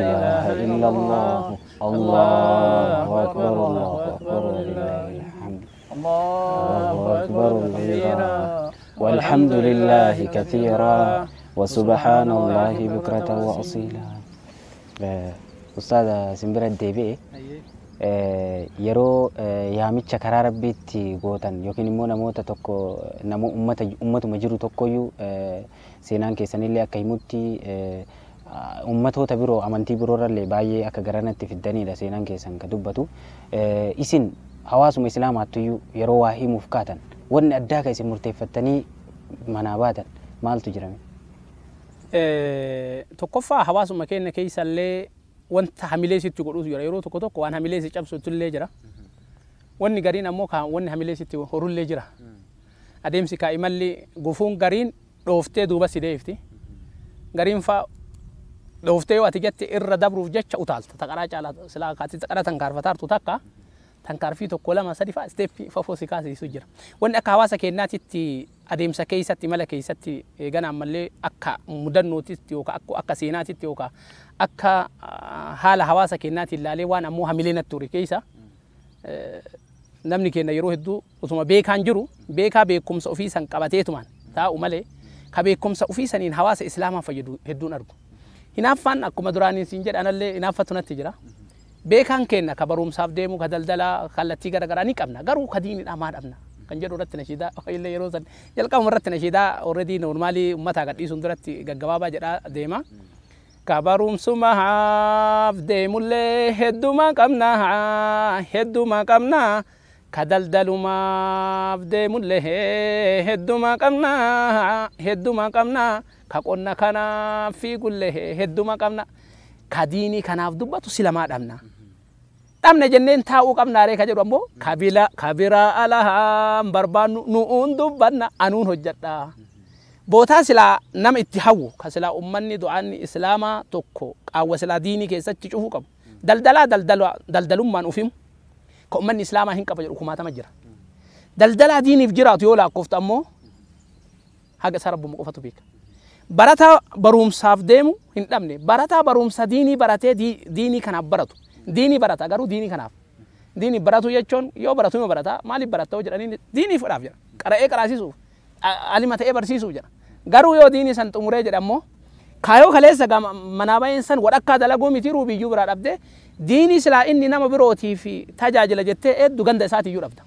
ilaha illallah Allahu akbar Allahu akbar lillahil hamd Allahu akbar kabira والحمد لله كثيرا وسبحان الله بكرة وأصيلا. أستاذ سمبرة ديبي yeroo yaamicha karaa rabbiitti gootan yookiin immoo namoota tokko nama ummatuma jiru tokkoyyuu seenaan keessanillee akka himutti ummatoota biroo amantii biroorrallee baay'ee akka garanatti fiddanidha seenaan keessan ka dubbatu. Isin hawaasuma islaamaattuyyuu yeroo waa himuuf kaatan wanni addaa ka isin murteeffattanii manaa baatan maaltu jirame? Tokkoffaa hawaasuma keenya keessallee wanta hamilee sitti godhutu jira yeroo tokko tokko waan hamilee si cabsutu illee jira. Wanni gariin ammoo wanni hamilee sitti horullee jira. Adeemsi kaa'imalli gufuun gariin dhooftee duuba si deefti. Gariin faa dhooftee yoo ati jette irra dabruuf jecha utaalta. Taqaraa caalaa silaa kaati taqaraa tankaarfataartu takka tankaarfii tokko lama sadi faa isteeppii fafoo si kaasisu jira. Wanni akka hawaasa keenyaatitti adeemsa keessatti mala keessatti gana ammallee akka mudannootitti yookaan akka seenaatitti yookaan akka haala hawaasa keenyaatti ilaalee waan ammoo hamilee natti ture keessa namni keenya yeroo hedduu utuma beekaan jiru beekaa beekumsa ofii san qabateetumaan taa'u malee ka beekumsa ofii saniin hawaasa islaamaa fayyadu hedduun argu. Hinaaffaan akkuma duraanii siin jedhanallee hinaaffatu natti jira. Beekaan keenya ka barumsaaf deemu ka daldalaa kallattii garaagaraa ni qabna garuu ka diinidhaa maa dhabna kan jedhu irratti nashiidaa illee yeroo san jalqabuma irratti nashiidaa already normaalii uummataa gadhiisuun duratti gaggabaabaa jedhaa deema. Ka barumsumaaf deemullee hedduma qabna hedduma qabna ka daldalumaaf deemullee hedduma qabna hedduma qabna ka qonna kanaaf fiigullee hedduma qabna ka diinii kanaaf dubbatu silamaa dhabna. Dhabna jenneen taa'uu qabna ree ka jedhu ammoo kabila kabiraa alahaan barbaannu nu'uun dubbanna anuun hojjedha. Bootaa silaa nama itti hawwu ka silaa ummanni du'aanni islaamaa tokko qaawwa silaa diinii keessatti cufuu qabu. Daldalaa daldalummaan ufimu ka ummanni islaamaa hin qaba jedhu kumaatama jira. Daldalaa diiniif jiraatu yoo lakkooftu ammoo haga isa rabbuma qofatu beeka. Barataa barumsaaf deemu hin dhabne. Barataa barumsa diinii baratee diinii kanaaf baratu. Diinii barata garuu diinii kanaaf. Diinii baratu jechuun yoo baratu yoo barata maaliif baratta yoo jedhanii diinii fudhaaf jedha. Qara'ee qaraasisuuf alima ta'ee barsiisuuf jedha. Garuu yoo diinii san xumuree jedha immoo kaayoo kaleessa manaa baheen san wadhakkaa dalaguu miti ruubiyyuu biraa dhabdee diinii silaa inni nama birootiif tajaajila jettee hedduu ganda isaatiiyyuu dhabda.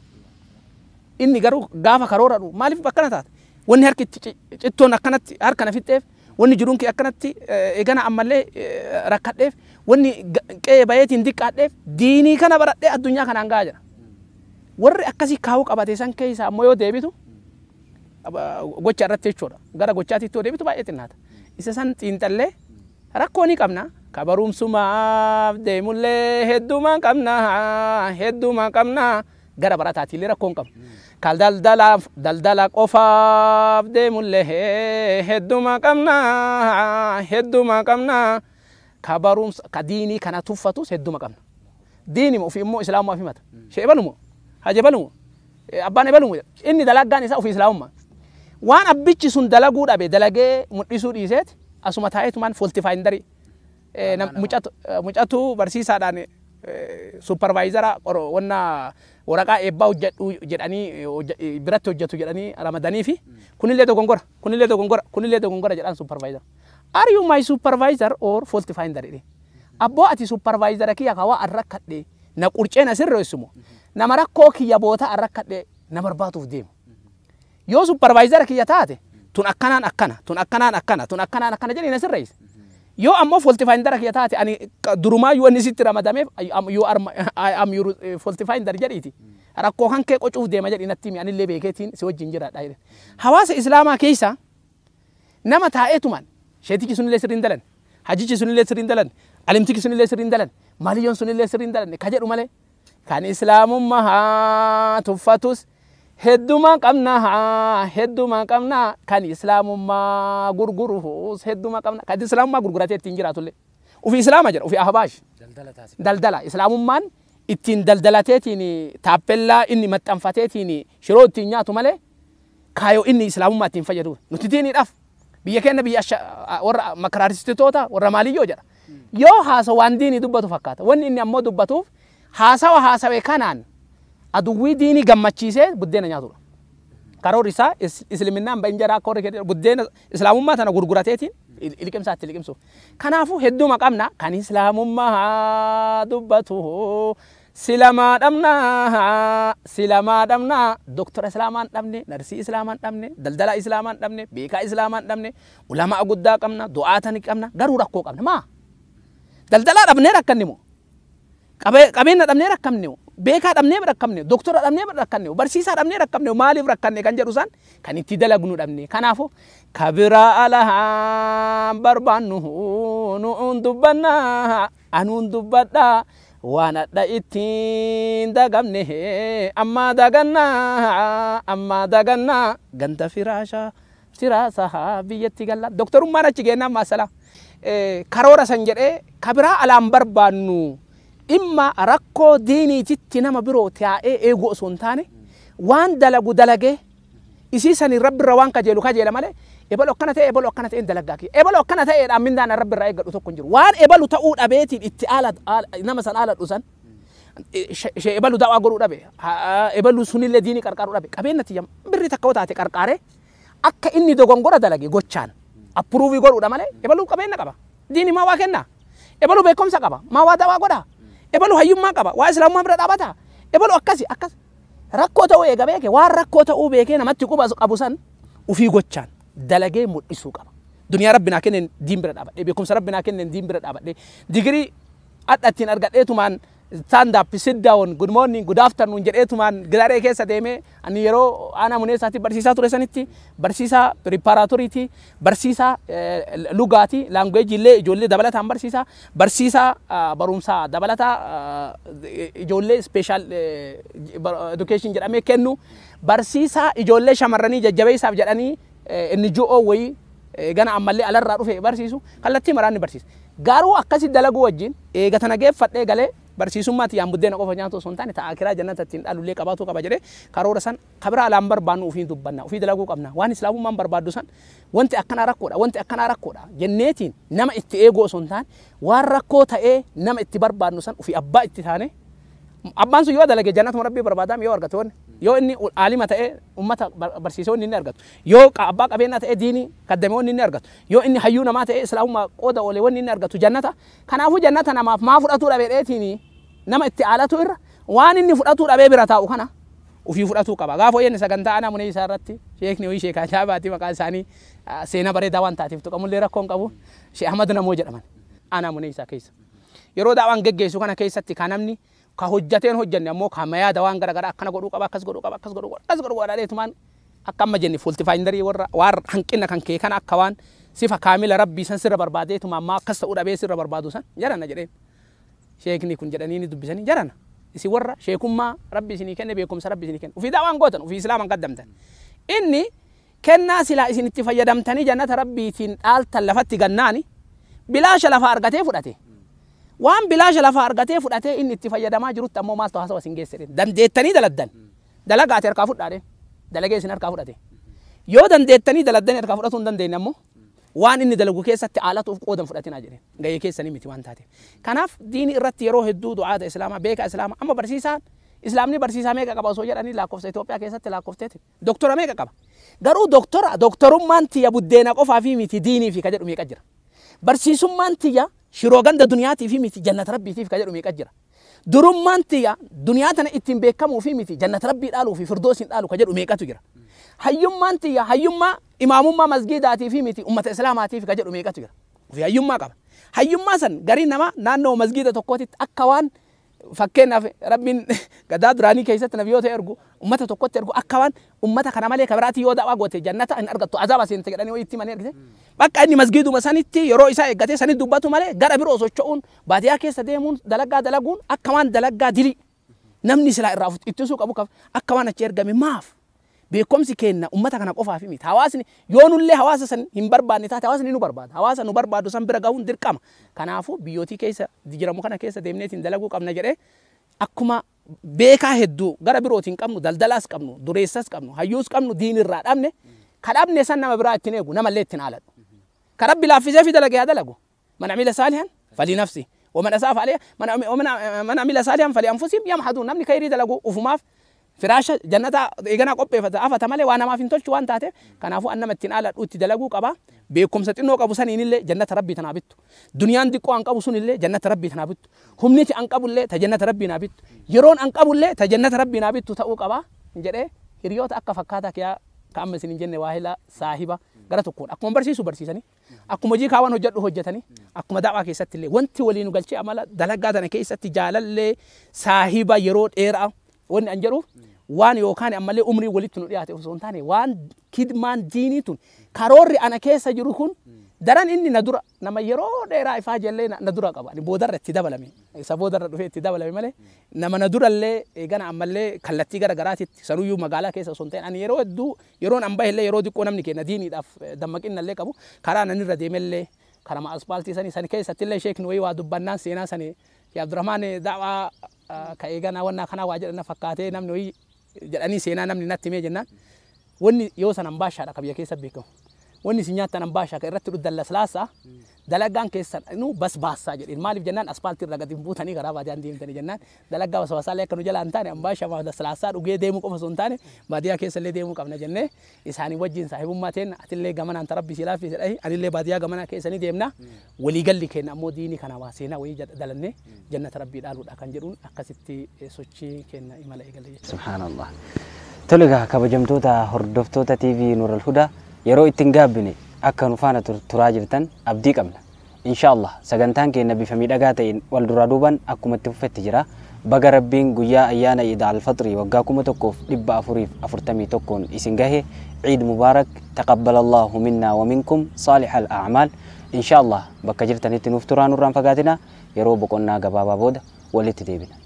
Inni garuu gaafa karoora dhufu maaliif akkana taate? Wanni harki cittoon akkanatti harka na fixxeef, wanni jiruun kee akkanatti eegana ammallee rakkadheef, wanni qe'ee bayeetiin diqqaadheef diinii kana baradhee addunyaa kanaan gahaa jira. Warri akkasii kaawuu qabate san keessa ammoo yoo deebitu gocha irratti jechuudha. Gara gochaatitti yoo deebitu baay'ee xinnaata. Isa san xiinxallee rakkoo ni qabna. Ka barumsumaaf deemullee heddumaan qabna heddumaan qabna. Gara barataatiillee rakkoo hin qabnu. Kal daldalaaf daldala qofaaf deemullee hedduma qabna hedduma qabna. Ka barumsa ka diinii kana tuffatus hedduma qabna. Diinii ofii immoo islaamummaa himata. Shee ebalumo haji ebalumo abbaan ebalumo inni dalaggaan isaa ofii islaamummaa. Waan abbichi sun dalaguu dhabe dalagee mul'isuu dhiiseet asuma taa'eetumaan foltifaayindarii mucatu barsiisaadhaan supervaayizara wanna waraqaa eebbaa hojjedhu jedhanii biratti hojjetu jedhanii ramadanii fi kunillee dogongora kunillee dogongora kunillee dogongora jedhan supervaayizara. Are you my supervisor or fault finder jedhe. Abboo ati supervaayizara kiyya ka waa arrakkadhe na qurcee na sirreessumo nama rakkoo kiyya boota arrakkadhe na barbaatuuf deemu. Yoo supervaayizara kiyya taate tun akkanaan akkana tun akkanaan akkana tun akkanaan akkana jedhee na sirreessa. Yoo ammoo fault finder kiyya taate ani durumaayyuu inni sitti ramadameef you are I am your fault finder jedhiiti. Rakkoo kan kee qocuuf deema jedhi natti himi anillee beekeetiin si wajjin jiraadha jedhe. Hawaasa islaamaa keessa nama taa'eetumaan sheetichi sunillee sirriin dalan, hajichi sunillee sirriin dalan, alimtichi sunillee sirriin dalan, maliyyoon sunillee sirriin dalan ka jedhu malee kan islaamummaa tuffatus hedduma qabna hedduma qabna kan islaamummaa gurguruus hedduma qabna kan islaamummaa gurguratee ittiin jiraatullee ofii islaama jedha ofii ahbaash daldala islaamummaan ittiin daldalateetiin taappellaa inni maxxanfateetiin shiroo ittiin nyaatu malee kaayoo inni islaamummaa ittiin fayyadu nuti diiniidhaaf biyya keenya biyya warra makaraaristitoota warra maaliyyoo jedha yoo haasawaan diinii dubbatu fakkaata wanni inni ammoo dubbatuuf haasawa haasawee kanaan aduwwii diinii gammachiisee buddeena nyaatudha. Karoorri isaa isliminnaan banjaraa akka warri buddeena islaamummaa tana gurgurateetiin liqimsaatti liqimsuuf. Kanaafuu hedduma qabna kan islaamummaa dubbatu silamaa dhabna silamaa dhabna doktora islaamaan dhabne narsii islaamaan dhabne daldala islaamaan dhabne beekaa islaamaan dhabne ulamaa guddaa qabna du'aata ni qabna garuu rakkoo qabna maa daldalaa dhabnee rakkanne moo qabeenya dhabnee rakkanne moo beekaa dhabnee rakkanne doktora dhabnee rakkanne barsiisaa dhabnee rakkanne maaliif rakkanne kan jedhu san kan itti dalagnu dhabne kanaafuu kabiraa alahaan barbaannu nuun dubbannaa anuun dubbadhaa waan adda ittiin dagamne ammaa dagannaa ammaa dagannaa ganda firaashaa firaasaa biyyatti galla doktorummaan achi geennaan maasalaa karoora san jedhee kabiraa alaan barbaannu dhimma rakkoo diiniititti nama biroo taa'ee eeguu osoo hin taane waan dalagu dalagee isii sanii rabbirra waan kajeelu kajeela malee ebalu akkana ta'e ebalu akkana ta'e dalaggaa kiyya ebalu akkana ta'eedhaan mindaan rabbirraa eeggadhu tokko hin jiru waan ebalu ta'uu dhabeetiin itti haala nama san haala dhusan ishee ebalu da'aa godhuu dhabe ebalu sunillee diinii qarqaaruu dhabe qabeenya tiyya birri takka yoo taate qarqaaree akka inni dogongora dalage gochaan appuruuvii godhuudha malee ebalu qabeenya qaba diinii maa waa kenna ebalu beekumsa qaba maa waa da'aa godha ebalu hayyummaa qaba waa islaamummaa bira dhaabata ebalu akkasi akkas rakkoo ta'uu eega beeke waan rakkoo ta'uu beekee namatti quba qabu san ufii gochaan dalagee mul'isuu qaba. Duniyaa rabbi naa kenneen diin bira dhaabadhee beekumsa rabbi naa kenneen diin bira dhaabadhee digirii adda ittiin argadheetumaan stand up sit down good morning good afternoon jedheetumaan gidaaree keessa deemee ani yeroo aanaa muneessaatti barsiisaa ture sanitti barsiisaa piripaaraatoriiti barsiisaa lugaati laanguweejii illee ijoollee dabalataan barsiisaa barsiisaa barumsaa dabalataa ijoollee special education jedhamee kennu barsiisaa ijoollee shamarranii jajjabeessaaf jedhanii inni ji'oo wayii gana ammallee alarraa dhufe barsiisu kallattii maraan ni barsiisa. Garuu akkasi dalaguu wajjin eega tana geeffadhee galee Barsiisummaa tiyyaan buddeena qofa nyaatu osoo hin taane ta'a akiraa jannata ittiin dhaalullee qabaatu qaba jedhee karoora san kabira alaan barbaannu ofii dubbanna ofii dalaguu qabna waan islaamummaan barbaaddu san wanti akkanaa rakkoodha wanti akkanaa rakkoodha jenneetiin nama itti eeguu osoo hin taane waan rakkoo ta'ee nama itti barbaadnu san ofii abbaa itti taane abbaan sun yoo dalage jannatuma rabbii barbaadaam yoo argatu wanni yoo inni aalima ta'ee ummata barsiisee wanni inni argatu yoo abbaa qabeenyaa ta'ee diinii kaddamee wanni inni argatu yoo inni hayyuu namaa ta'ee islaamummaa qooda oolee wanni inni argatu jannata kanaafuu jannata namaaf maa fudhatuu dhabeedheetiin nama itti aalatu irra waan inni fudhatuu dhabee bira taa'u kana ofii fudhatuu qaba gaafa inni sagantaa ana munee isaa irratti sheekni wayii sheekaa jaabaati maqaa isaanii seenaa bareedaa waan taateef tuqamullee rakkoo hin qabu Sheekh Ahmad Namoo jedhaman ana munee isaa keessa yeroo daawaan geggeessu kana keessatti kan namni ka hojjateen hojjanne ammoo ka mayaada waan garagaraa akkana godhuu qaba akkas godhuu qaba akkas godhuu qaba akkas godhuu qaba dheetumaan akka amma jenne fuultifaayindarii warra waan hanqina kan kee kana akka waan sifa kaamila rabbii san sirra barbaadeetuma ammaa akkas ta'uu dhabee sirra barbaadu san jarana jedheen sheekni kun jedhanii ni dubbisanii jarana isin warra sheekummaa rabbi isinii kenne beekumsa rabbi isinii kenne ofii daawaan gootan ofii islaaman qaddamtan inni kennaa silaa isin itti fayyadamtanii jannata rabbiitiin dhaaltan lafatti gannaani bilaasha lafa argatee fudhate waan bilaasha lafa argatee fudhatee inni itti fayyadamaa jirutti ammoo maaltu haasawa isin geesse dandeettanii daladdan dalagaate harkaa fudhaadhe dalagee isin harkaa fudhate yoo dandeettanii daladdan harkaa fudhatuu hin dandeenye ammoo waan inni dalagu keessatti aalatuuf qoodan fudhatinaa jedheen gahee keessanii miti waan taateef kanaaf diini irratti yeroo hedduu du'aata islaamaa beekaa islaamaa amma barsiisaan islaamni barsiisaa meeqa qaba osoo jedhanii lakkoofsa Itoophiyaa keessatti lakkoofteeti doktora meeqa qaba garuu doktora doktorummaan tiyya buddeena qofaa fi miti diinii fi ka jedhu meeqa jira barsiisummaan tiyya shiroo ganda duniyaatii fi miti jannata rabbiitiif ka jedhu meeqa jira durummaan tiyya duniyaa tana ittiin beekamuu fi miti jannata rabbii dhaaluu fi firdoosiin dhaalu ka jedhu meeqatu jira hayyummaan tiyya hayyummaa imaamummaa masgiidaatii fi miti ummata islaamaatiif ka jedhu meeqatu jira ofii hayyummaa qaba hayyummaa san garii nama naannoo masgiida tokkootitti akka waan fakkeenyaaf rabbiin gadaa duraanii keessatti nabiyyoota ergu ummata tokkotti ergu akka waan ummata kana malee kabiraatii yoo da'waa goote jannata hin argattu azaaba seente jedhanii wayii itti manii argite bakka inni masgiiduma sanitti yeroo isaa eeggatee sanitti dubbatu malee gara biroo socho'uun baadiyyaa keessa deemuun dalaggaa dalaguun akka waan dalaggaa dilii namni silaa irraa ittisuu qabu akka waan achi ergame maaf beekumsi kenna ummata kana qofaaf miti hawaasni yoo nullee hawaasa san hin barbaanne taate hawaasni nu barbaada hawaasa nu barbaadu san bira gahuun dirqama kanaafuu biyyootii keessa jijjiiramu kana keessa deemneetiin dalaguu qabna jedhee akkuma beekaa hedduu gara birootiin qabnu daldalaas qabnu dureessas qabnu hayyuus qabnu diinirraa dhabne ka dhabne san nama biraa ittiin eegu namallee ittiin haaladhu ka rabbi laaffisee fi dalagee haa dalagu man amila saalihan falinafsi ومن أساء فعليه من عمل صالحا فلأنفسهم يمحدون namni khayrii dalagu ufumaaf firaasha jannata eeganaa qopheeffata afata malee waan namaaf hin tolchu waan taateef kanaafuu an nama ittiin haala itti dalaguu qaba beekumsa xinnoo qabu saniinillee jannata rabbii tanaa bittu duniyaan xiqqoo an qabu sunillee jannata rabbii tanaa bittu humniti an qabullee ta jannata rabbii naa bittu yeroon an qabullee ta jannata rabbii naa bittu ta'uu qaba jedhee hiriyoota akka fakkaataa kiyaa ka amma isin hin jenne waahila saahiba gara tokkoon akkuma barsiisu barsiisanii akkuma hojii kaawwan hojjedhu hojjetanii akkuma da'waa keessatti illee wanti waliin nu galchee amala dalagaa tana keessatti jaalallee saahiba yeroo dheeraa wanni an jedhuuf waan yookaan ammallee umrii walitti nu dhiyaate osoo hin taane waan kidmaan diinii tun karoorri ana keessa jiru kun daran inni na dura nama yeroo dheeraa ifaa jallee na dura qaba ani boodarra itti dabalame isa boodarra dhufee itti dabalame malee nama na durallee eegana ammallee kallattii gara garaatitti sanuyyuu magaalaa keessa osoo hin ta'in ani yeroo hedduu yeroon an bahe illee yeroo xiqqoo namni keenya diiniidhaaf dammaqinna illee qabu karaa nan irra deemellee karama aspaaltii sanii san keessatti illee sheekni wayii waa dubbannaan seenaa sanii ya Abdurrahmaan da'waa ka eeganaa wannaa kanaa waa jedhan fakkaatee namni wayii jedhanii seenaa namni natti himee jennaan wanni yoo san ambaashaadha ka biyya keessa beekamu wanni isin nyaattan ambaashaa ka irratti dhuddan laslaasaa dalagaan keessan nu basbaassaa jedheen maaliif jennaan aspaaltii irra gadi buutanii karaa baadiyaan deemtanii jennaan dalagaa basbaasaallee akka nu jalaa hin taane ambaashaa laslaasaa dhugee deemuu qofa osoo hin taane baadiyyaa keessa illee deemuu qabna jennee isaanii wajjin saahibummaa teenna atillee gamanaan tarabbi si laaffise dhahi anillee baadiyyaa gamanaa keessanii deemna waliigalli keenya ammoo diinii kana waa seenaa wayii dalannee jannata rabbii dhaaluudha kan jedhuun akkasitti sochii keenya imala eegalle jechuudha. Subhaanallah. Tole egaa kabajamtoota hordoftoota TV Nuural Hudaa yeroo ittiin gaabbine akka nu faana turaa jirtan abdii qabna. Inshaallah sagantaan keenya bifa miidhagaa ta'een wal duraa duubaan akkuma itti fufetti jira. Baga Rabbiin guyyaa ayyaana Iid al-Fixrii waggaa 1441 isin gahe Iid Mubaarak taqabbalallahu minna wa minkum saalihal a'maal. Inshaallah bakka jirtanitti nuuf turaa nurraan fagaatina yeroo boqonnaa gabaabaa booda walitti deebina.